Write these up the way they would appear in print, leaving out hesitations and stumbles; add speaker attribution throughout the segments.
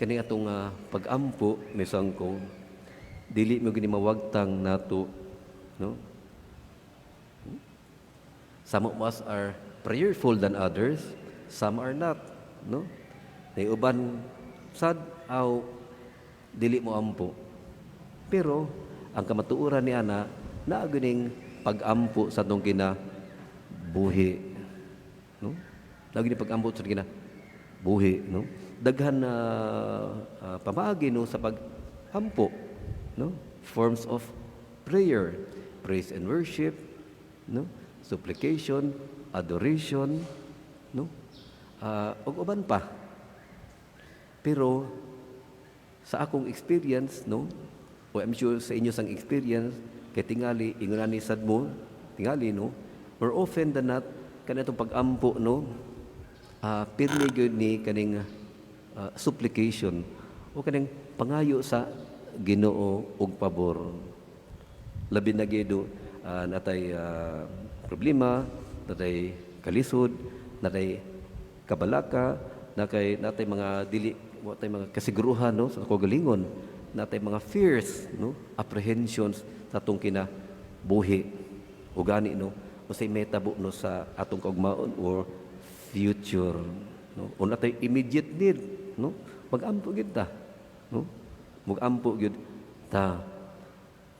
Speaker 1: Kani atong pag-ampo, misang ko dili mo gini mawagtang nato, no? Some of us are prayerful than others, some are not, no? May uban sad aw dili mo ampo. Pero ang kamatuoran ni ana, naa guning pag-ampo sa atong kinabuhi, no? Naa guning pag-ampo sa atong kinabuhi, no? Daghan na pamaagi, no, sa pag-ampo, no? Forms of prayer, praise and worship, no? Supplication, adoration, no? Ug uban pa. Pero sa akong experience, no? O I'm sure sa inyo sang experience, kay tingali ingon ani sad mo, tingali, no? More often than not, kanatong pag-ampo, no? Pirmi gyud ni kaning supplication o kaning pangayo sa Ginoo og pabor. Labi na gyud natay problema, natay kalisod, natay kabalaka, nakay natay mga dili wa tay mga kasiguruhan, no, sa kaugalingon, natay mga fears, no, apprehensions sa atong kinabuhi. O gani, no, unsay mahitabo, no, sa atong kaugmaon or future, no? O natay immediate need, no? Mag-ampo gyud ta, no? Mag-ampo gyud ta.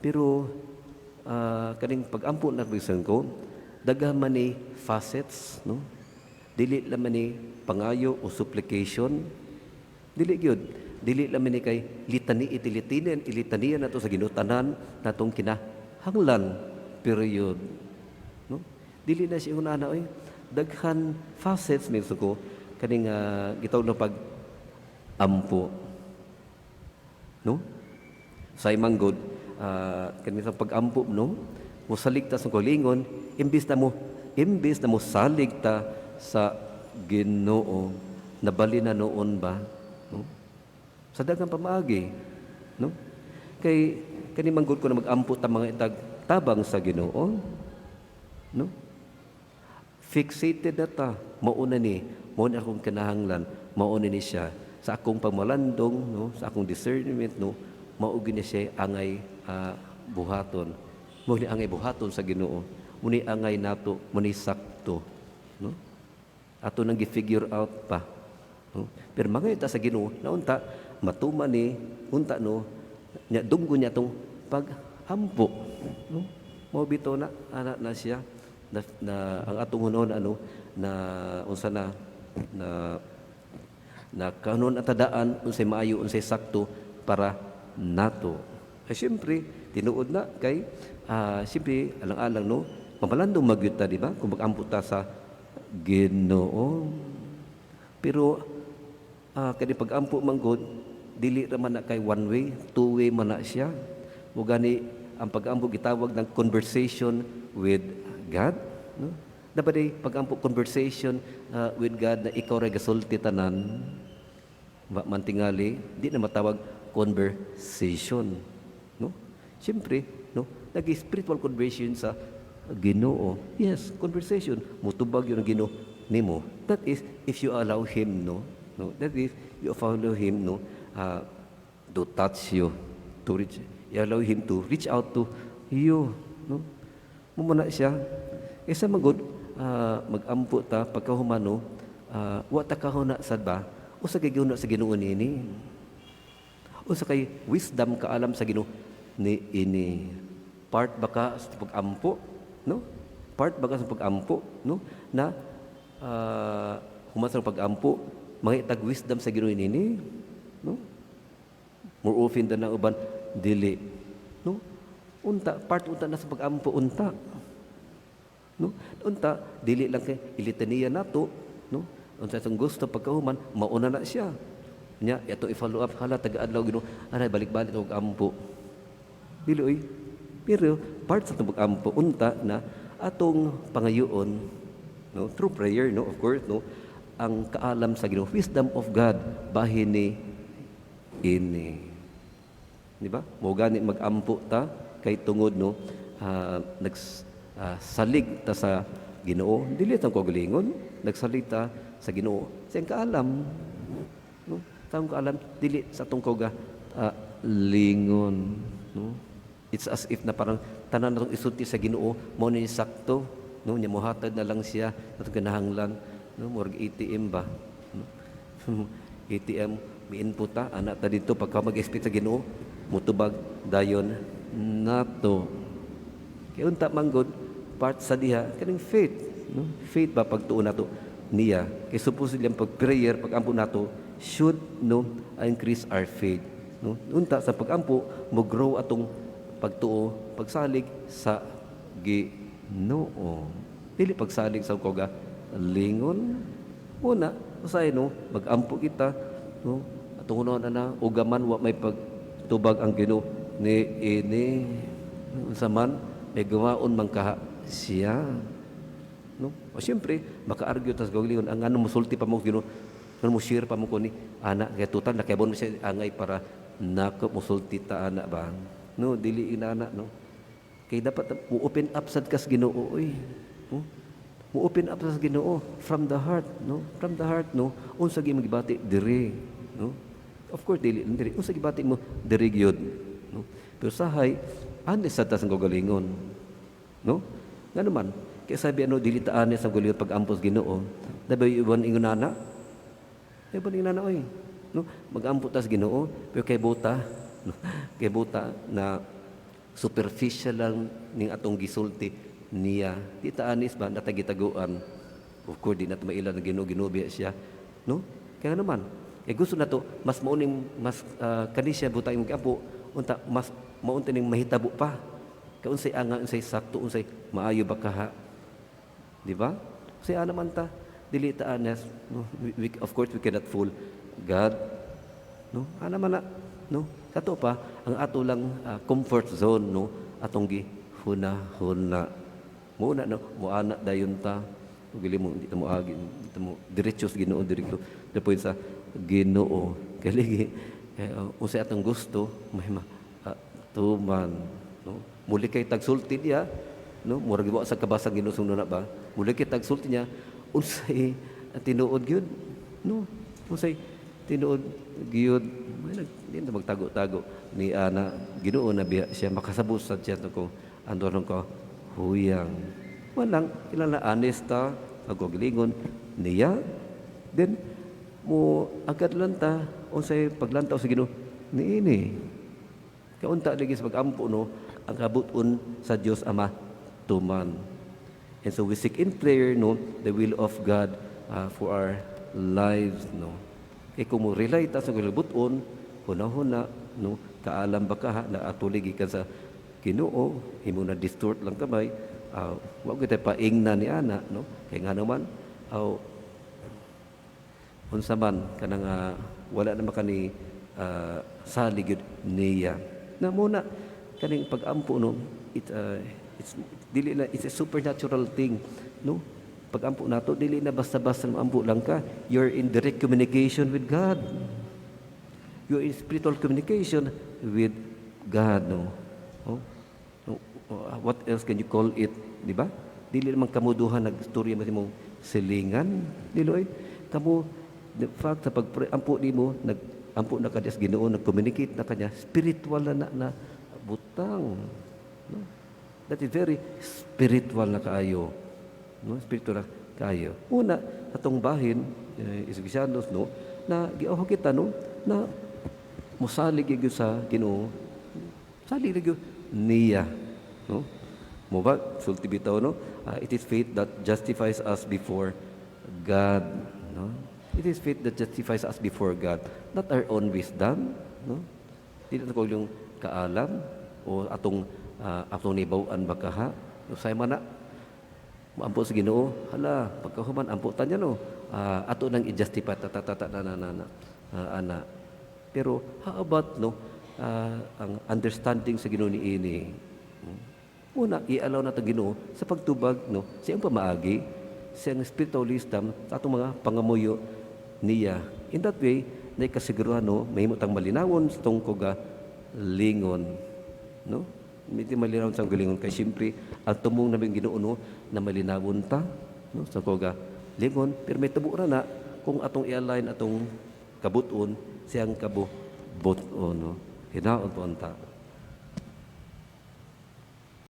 Speaker 1: Pero kaning pag-ampo na bisan ko, daghan man ni facets, no? Dili lang man ni pangayo o supplication. Dili gyud. Dili lang man ni kay litani itilitinen, ilitaniya nato sa Ginoo tanan natong kinahanglan, period. No? Dili na siya una oy. Daghan facets minsan ko kaning gitawag na pag ampo. No? Sa imang god, kaning sa pag-ampo, no? Mosalig ta sa kaugalingon, imbis na mo salig ta sa Ginoo, nabali na noon ba, no? Sa daghang pamaagi, no? Kay kani man gud ko na mag-ampo ta mga itag tabang sa Ginoo, no? Fixated na ta, mauna ni, mao ni akong kinahanglan, mauna ni siya sa akong pagmalandong, no, sa akong discernment, no, mao gyud ni siya angay buhaton. Mao ni angay buhaton sa Ginoo. Mao ni angay nato, mao ni sakto, no? Ato nang gi-figure out pa. No? Pero mga ta sa Ginoo, na unta matuman ni unta, no, nya dunggo niya atong pag-ampo, no? Mao bitaw na ana na siya na ang atong hunon ano na unsa na na na kanon at tadaan unsay maayo, unsay sakto para nato. Ay siyempre, tinuod na kay siyempre alang-alang, no, mamalandong magyud ta, di ba? Kung mag-ampo ta sa Ginoo. Pero kani pag-ampo man gud, dili ra man na kay one way, two way man na siya. Mo gani ang pag-ampo gitawag ng conversation with God, no? Dapat ay pag-ampo conversation with God na ikaw ra gasulti tanan. Wa man tingali, di na matawag conversation, no? Siyempre, no, nag-spiritual conversation sa Ginoo. Yes, conversation. Mutubag yun ang Ginoo nimo. That is if you allow him, no? No, that is you follow him, no, to touch you, to reach, you allow him to reach out to you, no? Mao na siya. Kaysa magod, mag-ampo ta pagkahumano, wa ta kahuna sad ba? Usa kay gihuna sa Ginoo niini? Usa kay wisdom, kaalam sa Ginoo ni ini? Part ba ka sa pag-ampo, no? Part ba ka sa pag-ampo, no? Na human sa pag-ampo, mga itag wisdom sa Ginoo niini, no? More often than ang uban dili, no? Unta part unta na sa pag-ampo unta. No? Unta dili lang kay ilitaniya nato, no? Unsa itong gusto pagkahuman, mauna na siya. Nya, ato i-follow up, hala, taga-adlaw Ginoo, anay balik-balik og ampo. Dili oy. Pero part sa atong pag-ampo unta na atong pangayoon, no, through prayer, no, of course, no, ang kaalam sa Ginoo, wisdom of God bahin ni ini. Di ba? Mo gani mag-ampo ta kay tungod, no, nags salig ta sa Ginoo. Dili tang kaugalingon, nagsalig ta sa Ginoo. Sa iyang kaalam. No? Sa atong kaalam, dili sa atong kauga lingon, no? It's as if na parang tanan natong isulti sa Ginoo mao ni sakto, no? Nya mohatag na lang siya atong kinahanglan, no? Murag ATM ba, no? ATM, mi-input ta ana ta dito, pagka mag-expect sa Ginoo, mutubag dayon nato. Kay unta manggod part sa diha kaning faith, no? Faith ba, pagtuo nato niya. Kay supposedly ang pag-prayer, pag-ampo nato should, no, increase our faith, no? Unta sa pag-ampo mo grow atong pagtuo, pagsalig sa Ginoo, dili pagsalig sa kauga lingon. Una usay, no, mag-ampo kita, no, atong una na ugaman wa may pagtubag ang Ginoo ni ini, unsa man may gawaon man kaha siya, no? O siyempre maka-argue tas gawin ang ano, musulti pa mo Ginoo, ano mo share pa mo ko ni ana, kay total nakayabon mo siya angay para nako musulti ta ana ba, no? Dili inana, no? Kay dapat mo open up sad kas Ginoo oy, no? Mo open up sa Ginoo from the heart, no? From the heart, no? Unsa gyud gibati diri, no? Of course dili diri, unsa gibati mo diri gyud, no? Pero sahay honest sad ta sa kaugalingon, no? Ngano man kay sabi ano, dili ta honest sa kaugalingon pag-ampo sa Ginoo, dabi iwan ingon ana, iwan ingon ana oy, no? Mag-ampo ta sa Ginoo pero kay buta, no? Kay buta na superficial lang ning atong gisulti niya. Di ta honest ba, natagitaguan. Of course, di nato maila ng Ginoo, Ginoo biya siya, no? Kaya naman kay gusto nato mas mauning mas kani siya butang imong giampo, unta mas maunti ning mahitabo pa kay unsay anga, unsay sakto, unsay maayo ba kaha, di ba? Unsay ana man ta, dili ta honest, no? We, of course, we cannot fool God, no? Ana man na, no? Kato pa ang ato lang comfort zone, no, atong gi huna-huna mo na, no? Mo ana dayon ta ug dili mo, di ta mo agi, di ta mo diretso sa Ginoo, direkto the point sa Ginoo. Kay ligi eh, unsay atong gusto may ma tuman, no? Muli kay tagsulti niya, no? Murag wa sa kabasang Ginoo na ba, muli kay tagsulti niya unsay tinuod gyud, no? Unsay tinuod gyud, may nag di na magtago-tago ni ana. Ginoo na biya siya, makasabot sa siya ko andon ko huyang. Walang kilala, honest ta pagkaugalingon niya, then mo agad lang ta unsay paglantaw sa Ginoo niini. Kaunta lagi sa pag-ampo, no, ang kabuton sa Dios Ama tuman. And so we seek in prayer, no, the will of God for our lives, no? Kay kung mo rely ta sa buton, huna-huna, no, kaalam ba ka na atuli gikan sa Ginoo, imo na distort lang kamay, wa gyud paingna ni ana, no? Kay nga naman aw unsa man kanang wala na makani salig gyud niya. Na muna kaning pag-ampo, no, it's dili na, it's a supernatural thing, no? Pag-ampo nato, dili na basta-basta ampo lang ka. You're in direct communication with God. You're in spiritual communication with God, no? Oh? No, what else can you call it, di ba? Dili naman kamuduhan nagstorya mo imong silingan, dili oy. Kamo, the fact sa pag ampo nimo, nag ampo na ka sa Ginoo, nag-communicate na kanya, spiritual na na, na butang, no? That is very spiritual na kaayo, no? Spiritual na kaayo. Una, atong bahin, eh, Isigisianos, no, na giaho kita, no, na musalig gyud sa Ginoo. Salig gyud niya, no? Mo ba sulti bitaw, no? It is faith that justifies us before God, no? It is faith that justifies us before God, not our own wisdom, no? Dili na ko yung kaalam o atong nibaw-an ba kaha. Usay man na maampo sa Ginoo, hala, pagkahuman ampo ta niya, no. Ato nang i-justify ta ta ta ta na na na, na ana. Pero how about, no, ang understanding sa Ginoo ni ini? Una, i-allow nato Ginoo sa pagtubag, no, sa iyang pamaagi, sa iyang spiritual wisdom sa atong mga pangamuyo niya. In that way, na kasiguruhan, no, mahimo tang malinawon sa tong kuga lingon, no? Hindi malinawon sa galingon kay siyempre ang tumong namin Ginoo, no, na malinawon ta, no, sa kuga lingon, pero may tubo ra na kung atong i-align atong kabuton sa Siyang kabubuton, no? Hinaot po unta.